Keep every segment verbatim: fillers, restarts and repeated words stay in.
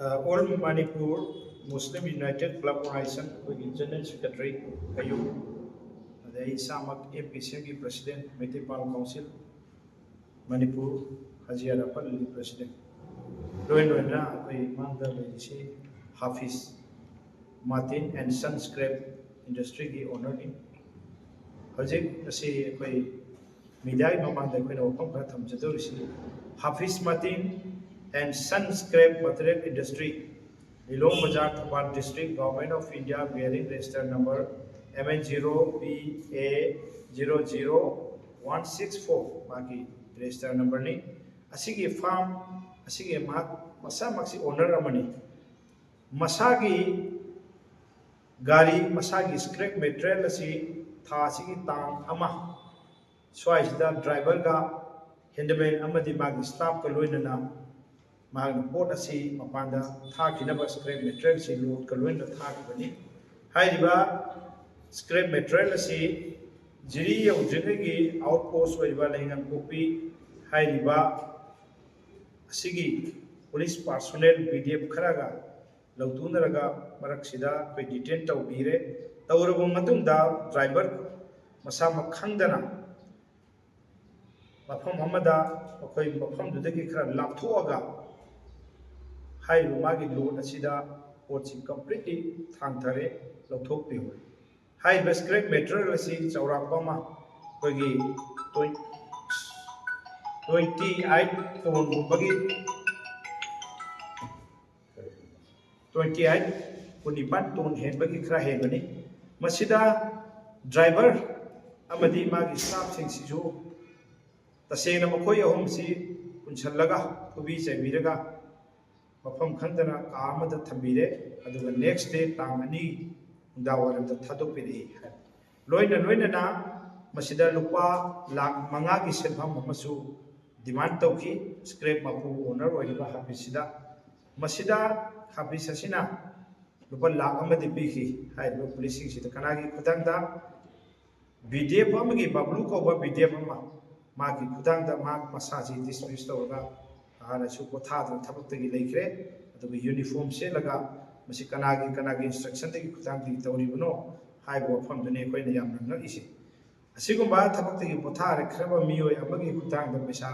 All Manipur ꯃꯨꯁꯂꯤꯝ united club organisation, ꯑꯩꯈꯣꯏꯒꯤ general secretary ꯀꯌꯨꯝ, ꯑꯗꯩ ꯏꯁꯥꯃꯛ ꯑꯦꯝ ꯄꯤ ꯁꯤ ꯑꯦꯝꯒꯤ ꯄ꯭ꯔꯁꯤꯗꯦꯟꯠ, ꯃꯩꯇꯩ ꯄꯥꯎ ꯀꯥꯎꯟꯁꯤꯜ ꯃꯅꯤꯄꯨꯔ, ꯍꯖꯤꯌꯥꯔ ꯑꯄꯜꯂꯤ ꯄ꯭ꯔꯁꯤꯗꯦꯟꯠ, ꯂꯣꯏ ꯂꯣꯏꯅꯅ ꯑꯩꯈꯣꯏ ꯃꯥꯡꯗ ꯂꯩꯔꯤꯁꯤ ꯍꯥꯐꯤꯁ ꯃꯥꯔꯇꯤꯟ ꯑꯦꯟ ꯁꯟ ꯁ꯭ꯀ꯭ꯔꯦꯞ ꯏꯟꯗꯁꯇ꯭ꯔꯤꯒꯤ ꯑꯣꯅꯔꯅꯤ꯫ ꯍꯧꯖꯤꯛ ꯑꯁꯤ ꯑꯩꯈꯣꯏ ꯃꯤꯗꯤꯌꯥꯒꯤ ꯃꯃꯥꯡꯗ ꯑꯩꯈꯣꯏꯅ ꯋꯥꯐꯝ ꯈꯔ ꯊꯝꯖꯗꯧꯔꯤꯁꯤ, Hafiz Martin and son scrap material industry, Lilong bazar, Thoubal district, government of India, bearing register number M N zero B A zero zero one six four, ꯃꯥꯒꯤ ꯔꯦꯖꯤꯁꯇꯔ ꯅꯝꯕꯔꯅꯤ꯫ ꯑꯁꯤꯒꯤ ꯐꯥꯔꯝ ꯑꯁꯤꯒꯤ ꯃꯍꯥꯛ ꯃꯁꯥꯃꯛꯁꯤ ꯑꯣꯅꯔ ꯑꯃꯅꯤ꯫ ꯃꯁꯥꯒꯤ ꯒꯥꯔꯤ, ꯃꯁꯥꯒꯤ ꯁ꯭ꯀ꯭ꯔꯦꯞ ꯃꯦꯇꯔꯤꯌꯦꯜ ꯑꯁꯤ ꯊꯥ ꯑꯁꯤꯒꯤ ꯇꯥꯡ ꯑꯃ ꯁ꯭ꯋꯥꯏꯁꯤꯗ ꯗ꯭ꯔꯥꯏꯚꯔꯒ, ꯍꯦꯟꯗꯃꯦꯟ ꯑꯃꯗꯤ ꯃꯥꯒꯤ ꯁ꯭ꯇꯥꯐꯀ ꯂꯣꯏꯅꯅ ꯃꯍꯥꯛꯅ ꯄꯣꯠ ꯑꯁꯤ ꯃꯄꯥꯟꯗ ꯊꯥꯈꯤꯅꯕ ꯁ꯭ꯀ꯭ꯔꯦꯞ ꯃꯦꯇꯔꯤꯌꯦꯜꯁꯤ ꯂꯣꯗꯀ ꯂꯣꯏꯅꯅ ꯊꯥꯈꯤꯕꯅꯤ꯫ ꯍꯥꯏꯔꯤꯕ ꯁ꯭ꯀ꯭ꯔꯦꯞ ꯃꯦꯇꯔꯤꯌꯦꯜ ꯑꯁꯤ ꯖꯤꯔꯤ ꯌꯧꯗ꯭ꯔꯤꯉꯩꯒꯤ ꯑꯥꯎꯠ ꯄꯣꯁ ꯑꯣꯏꯔꯤꯕ ꯂꯩꯉꯥꯡꯄꯣꯛꯄꯤ ꯍꯥꯏꯔꯤꯕ ꯑꯁꯤꯒꯤ police personal B D F ꯈꯔꯒ ꯂꯧꯊꯣꯛꯅꯔꯒ ꯃꯔꯛꯁꯤꯗ ꯑꯩꯈꯣꯏ ꯗꯤꯇꯦꯟ ꯇꯧꯕꯤꯔꯦ꯫ ꯇꯧꯔꯕ ꯃꯇꯨꯡꯗ ꯗ꯭ꯔꯥꯏꯚꯔ ꯃꯁꯥꯃꯛ ꯈꯪꯗꯅ ꯃꯐꯝ ꯑꯃꯗ ꯑꯩꯈꯣꯏ ꯃꯐꯝꯗꯨꯗꯒꯤ ꯈꯔ ꯂꯥꯞꯊꯣꯛꯑꯒ ꯍꯥꯏꯔꯤꯕ ꯃꯥꯒꯤ ꯂꯣꯗ ꯑꯁꯤꯗ ꯄꯣꯠꯁꯤ ꯀꯝꯄ꯭ꯂꯤꯠꯂꯤ ꯊꯥꯡꯊꯔꯦ, ꯂꯧꯊꯣꯛꯄꯤꯍꯧꯔꯦ꯫ ꯍꯥꯏꯔꯤꯕ ꯁ꯭ꯀ꯭ꯔꯦꯞ ꯃꯦꯇꯔꯤꯌꯦꯜ ꯑꯁꯤ ꯆꯥꯎꯔꯥꯛꯄ ꯑꯃ ꯑꯩꯈꯣꯏꯒꯤ ꯇ꯭ꯋꯦꯟꯇꯤ ꯑꯩꯠ ꯇꯣꯟꯒꯨꯝꯕꯒꯤ, ꯇ꯭ꯋꯦꯟꯇꯤ ꯑꯩꯠ, ꯀꯨꯟꯅꯤꯄꯥꯟ ꯇꯣꯟ ꯍꯦꯟꯕꯒꯤ ꯈꯔ ꯍꯦꯟꯕꯅꯤ꯫ ꯃꯁꯤꯗ ꯗ꯭ꯔꯥꯏꯚꯔ ꯑꯃꯗꯤ ꯃꯥꯒꯤ ꯁ꯭ꯇꯥꯐꯁꯤꯡꯁꯤꯁꯨ ꯇꯁꯦꯡꯅ ꯃꯈꯣꯏ ꯑꯍꯨꯝꯁꯤ ꯄꯨꯟꯁꯤꯜꯂꯒ ꯐꯨꯕꯤ ꯆꯩꯕꯤꯔꯒ ꯃꯐꯝ ꯈꯪꯗꯅ ꯀꯥ ꯑꯃꯗ ꯊꯝꯕꯤꯔꯦ꯫ ꯑꯗꯨꯒ ꯅꯦꯛꯁ ꯗꯦ ꯇꯥꯡ ꯑꯅꯤ ꯅꯨꯡꯗꯥꯡꯋꯥꯏꯔꯝꯗ ꯊꯥꯗꯣꯛꯄꯤꯔꯛꯏ ꯍꯥꯏ꯫ ꯂꯣꯏꯅ ꯂꯣꯏꯅꯅ ꯃꯁꯤꯗ ꯂꯨꯄꯥ ꯂꯥꯈ ꯃꯉꯥꯒꯤ ꯁꯦꯟꯐꯝ ꯑꯃꯁꯨ ꯗꯤꯃꯥꯟ ꯇꯧꯈꯤ ꯁ꯭ꯀ꯭ꯔꯦꯞ ꯃꯄꯨ ꯑꯣꯅꯔ ꯑꯣꯏꯔꯤꯕ ꯍꯥꯐꯤꯁꯁꯤꯗ꯫ ꯃꯁꯤꯗ ꯍꯥꯐꯤꯁ ꯑꯁꯤꯅ ꯂꯨꯄꯥ ꯂꯥꯈ ꯑꯃꯗꯤ ꯄꯤꯈꯤ ꯍꯥꯏꯔꯤꯕ ꯄꯨꯂꯤꯁꯁꯤꯡꯁꯤꯗ꯫ ꯀꯅꯥꯒꯤ ꯈꯨꯠꯊꯥꯡꯗ? ꯕꯤ ꯗꯤ ꯑꯦꯐ ꯑꯃꯒꯤ, ꯕꯕ꯭ꯂꯨ ꯀꯧꯕ ꯕꯤ ꯗꯤ ꯑꯦꯐ ꯑꯃ, ꯃꯥꯒꯤ ꯈꯨꯠꯊꯥꯡꯗ ꯃꯍꯥꯛ ꯃꯁꯥꯁꯤ ꯗꯤꯁꯃꯤꯁ ꯇꯧꯔꯒ ꯍꯥꯟꯅꯁꯨ ꯄꯣꯊꯥꯗꯅ ꯊꯕꯛꯇꯒꯤ ꯂꯩꯈ꯭ꯔꯦ꯫ ꯑꯗꯨꯒ ꯌꯨꯅꯤꯐꯣꯔꯝ ꯁꯦꯠꯂꯒ ꯃꯁꯤ ꯀꯅꯥꯒꯤ ꯀꯅꯥꯒꯤ ꯏꯟꯁꯇ꯭ꯔꯛꯁꯟꯗꯒꯤ ꯈꯨꯠꯊꯥꯡꯗꯒꯤ ꯇꯧꯔꯤꯕꯅꯣ ꯍꯥꯏꯕ ꯋꯥꯐꯝꯗꯨꯅꯤ ꯑꯩꯈꯣꯏꯅ ꯌꯥꯝꯅ ꯉꯛꯏꯁꯦ꯫ ꯑꯁꯤꯒꯨꯝꯕ ꯊꯕꯛꯇꯒꯤ ꯄꯣꯊꯥꯔꯛꯈ꯭ꯔꯕ ꯃꯤꯑꯣꯏ ꯑꯃꯒꯤ ꯈꯨꯠꯊꯥꯡꯗ ꯄꯩꯁꯥ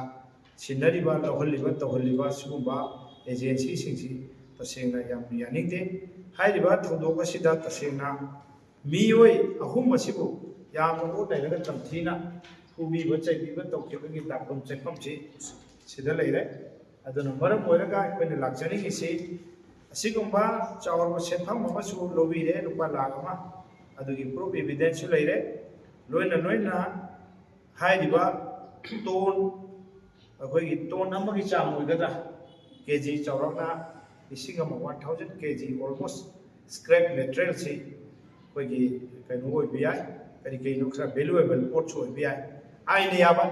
ꯁꯤꯟꯅꯔꯤꯕ, ꯂꯧꯍꯜꯂꯤꯕ, ꯇꯧꯍꯜꯂꯤꯕ ꯁꯤꯒꯨꯝꯕ ꯑꯦꯖꯦꯟꯁꯤꯁꯤꯡꯁꯤ ꯇꯁꯦꯡꯅ ꯌꯥꯝꯅ ꯌꯥꯅꯤꯡꯗꯦ꯫ ꯍꯥꯏꯔꯤꯕ ꯊꯧꯗꯣꯛ ꯑꯁꯤꯗ ꯇꯁꯦꯡꯅ ꯃꯤꯑꯣꯏ ꯑꯍꯨꯝ ꯑꯁꯤꯕꯨ ꯌꯥꯝꯅ ꯑꯣꯠ ꯅꯩꯔꯒ ꯇꯝꯊꯤꯅ ꯐꯨꯕꯤꯕ, ꯆꯩꯕꯤꯕ ꯇꯧꯈꯤꯕꯒꯤ ꯗꯥꯛꯐꯝ ꯆꯩꯐꯝꯁꯤ ꯁꯤꯗ ꯂꯩꯔꯦ꯫ ꯑꯗꯨꯅ ꯃꯔꯝ ꯑꯣꯏꯔꯒ ꯑꯩꯈꯣꯏꯅ ꯂꯥꯛꯆꯅꯤꯡꯉꯤꯁꯤ, ꯑꯁꯤꯒꯨꯝꯕ ꯆꯥꯎꯔꯕ ꯁꯦꯟꯐꯝ ꯑꯃꯁꯨ ꯂꯧꯕꯤꯔꯦ, ꯂꯨꯄꯥ ꯂꯥꯈ ꯑꯃ, ꯑꯗꯨꯒꯤ ꯄ꯭ꯔꯨꯐ ꯑꯦꯚꯤꯗꯦꯟꯁꯁꯨ ꯂꯩꯔꯦ꯫ ꯂꯣꯏꯅ ꯂꯣꯏꯅ ꯍꯥꯏꯔꯤꯕ ꯇꯣꯟ, ꯑꯩꯈꯣꯏꯒꯤ ꯇꯣꯟ ꯑꯃꯒꯤ ꯆꯥꯡ ꯑꯣꯏꯒꯗ꯭ꯔꯥ, ꯀꯦ ꯖꯤ ꯆꯥꯎꯔꯥꯛꯅ ꯂꯤꯁꯤꯡ ꯑꯃ, ꯋꯥꯟ ꯊꯥꯎꯖꯟ ꯀꯦ ꯖꯤ, ꯑꯣꯜꯃꯣꯁ ꯁ꯭ꯀ꯭ꯔꯦꯞ ꯃꯦꯇꯔꯤꯌꯦꯜꯁꯤ ꯑꯩꯈꯣꯏꯒꯤ ꯀꯩꯅꯣ ꯑꯣꯏꯕ ꯌꯥꯏ, ꯀꯔꯤ ꯀꯔꯤꯅꯣ ꯈꯔ ꯚꯦꯂꯨꯑꯦꯕꯜ ꯄꯣꯠꯁꯨ ꯑꯣꯏꯕ ꯌꯥꯏ꯫ ꯑꯥꯏꯟꯅ ꯌꯥꯕ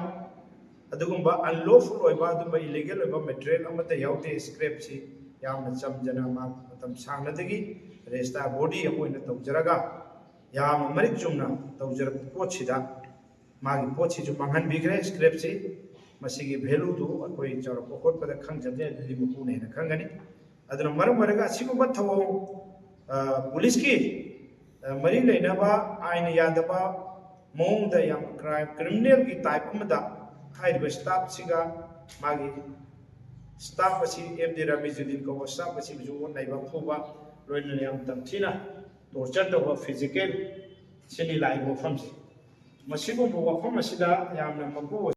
ꯑꯗꯨꯒꯨꯝꯕ ꯑꯟꯂꯣꯐꯨꯜ ꯑꯣꯏꯕ, ꯑꯗꯨꯝꯕ ꯏꯂꯤꯒꯦꯜ ꯑꯣꯏꯕ ꯃꯦꯇꯔꯤꯌꯦꯜ ꯑꯃꯠꯇ ꯌꯥꯎꯗꯦ꯫ ꯁ꯭ꯀ꯭ꯔꯦꯞꯁꯤ ꯌꯥꯝꯅ ꯆꯝꯖꯅ ꯃꯥ ꯃꯇꯝ ꯁꯥꯡꯅꯗꯒꯤ ꯔꯦꯖꯤꯁꯇꯥꯔ ꯕꯣꯗꯤ ꯑꯃ ꯑꯣꯏꯅ ꯇꯧꯖꯔꯒ ꯌꯥꯝꯅ ꯃꯔꯤꯛ ꯆꯨꯝꯅ ꯇꯧꯖꯔꯛꯄ ꯄꯣꯠꯁꯤꯗ ꯃꯥꯒꯤ ꯄꯣꯠꯁꯤꯁꯨ ꯃꯥꯡꯍꯟꯕꯤꯈ꯭ꯔꯦ꯫ ꯁ꯭ꯀ꯭ꯔꯦꯞꯁꯤ ꯃꯁꯤꯒꯤ ꯚꯦꯂꯨꯗꯨ ꯑꯩꯈꯣꯏ ꯆꯥꯎꯔꯛꯄ ꯈꯣꯠꯄꯗ ꯈꯪꯖꯗꯦ, ꯑꯗꯨꯗꯤ ꯃꯄꯨꯅ ꯍꯦꯟꯅ ꯈꯪꯒꯅꯤ꯫ ꯑꯗꯨꯅ ꯃꯔꯝ ꯑꯣꯏꯔꯒ ꯑꯁꯤꯒꯨꯝꯕ ꯊꯧꯑꯣꯡ, ꯑ, ꯄꯨꯂꯤꯁꯀꯤ, ꯑ, ꯃꯔꯤ ꯂꯩꯅꯕ, ꯑꯥꯏꯟꯅ ꯌꯥꯗꯕ ꯃꯑꯣꯡꯗ ꯌꯥꯝ ꯀ꯭ꯔꯥꯏꯝ, ꯀ꯭ꯔꯤꯃꯤꯅꯦꯜꯒꯤ ꯇꯥꯏꯞ ꯑꯃꯗ ꯍꯥꯏꯔꯤꯕ ꯁ꯭ꯇꯥꯐꯁꯤꯒ ꯃꯥꯒꯤ ꯁ꯭ꯇꯥꯐ ꯑꯁꯤ ꯑꯦꯝ ꯗꯤ ꯔꯥꯃꯤꯖꯨꯗꯤꯟ ꯀꯧꯕ ꯁ꯭ꯇꯥꯐ ꯑꯁꯤꯕꯨꯁꯨ ꯑꯣꯠ ꯅꯩꯕ, ꯐꯨꯕ, ꯂꯣꯏꯅꯅ ꯌꯥꯝ ꯇꯝꯊꯤꯅ ꯇꯣꯔꯆꯔ ꯇꯧꯕ, ꯐꯤꯖꯤꯀꯦꯜ, ꯁꯤꯅꯤ ꯂꯥꯛꯏꯕ ꯋꯥꯐꯝꯁꯦ꯫ ꯃꯁꯤꯒꯨꯝꯕ ꯋꯥꯐꯝ ꯑꯁꯤꯗ ꯌꯥꯝꯅ ꯃꯄꯨ